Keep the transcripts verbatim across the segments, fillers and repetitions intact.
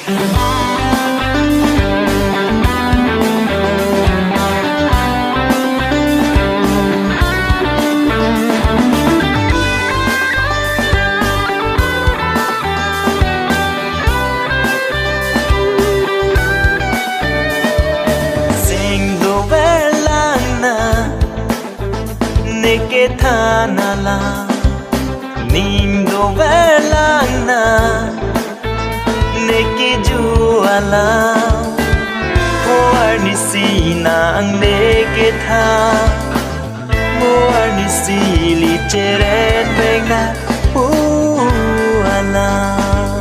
Seng dover lang na, ne kethan alam. Ning dover lang na, ne kiju alam. Mo arnisi nang ne kethan, mo arnisi ili cheren veng na pu alam.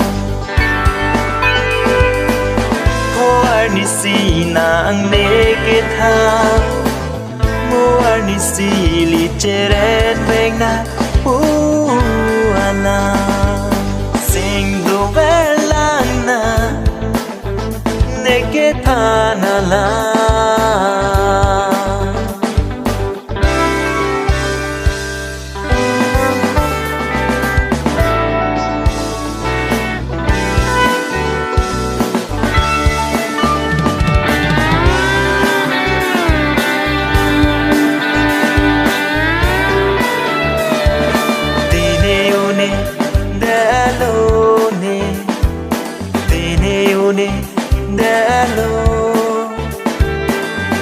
Mo arnisi nang ne kethan, mo arnisi ili cheren veng na pu alam. Seng dover lang na, ne kethan alam. Dine une, dalo ne, dine une, dalo,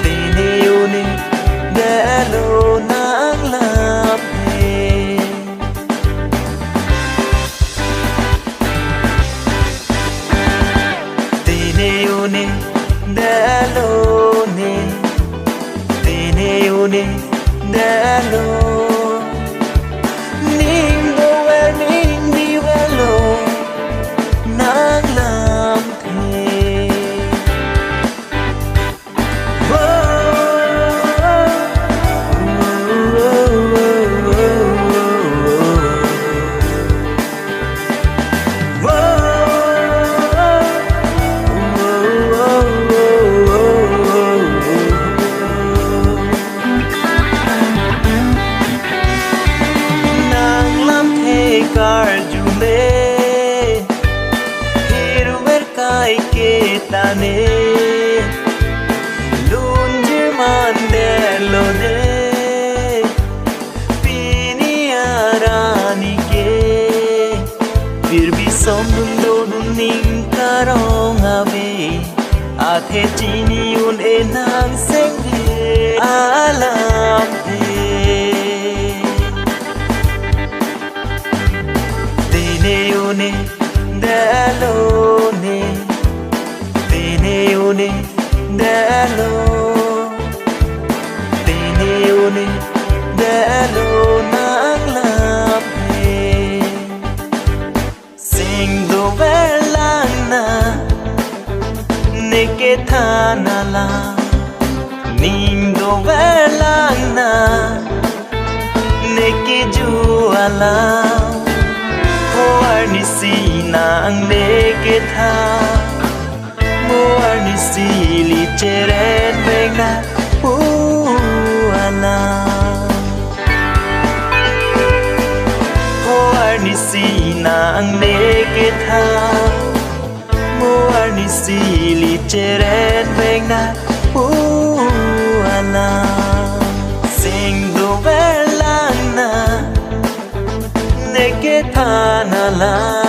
dine une, dalo nang lamthe. Dine une, dalo ne, dine une, dalo. Ning dover, ning diver lo nang lamthe. Nang lamthe karju me, hirver kai ke ta ne, lunje man detlo de, pini arni ke. Phir bhi som dun do dun ning karong ave, athe chini un-e nang seng le alamthe. Dine une, dalo ne, dine une, dalo, dine une, dalo nang lamthe. Seng dover lang na, ne kethan alam. Ning dover lang na, ne kiju alam. Mo arnisi nang ne kethan, mo arnisi ili cheren veng na pu alam. Mo arnisi nang ne kethan, mo arnisi ili cheren veng na pu alam. Seng dover lang na, ne kethan alam.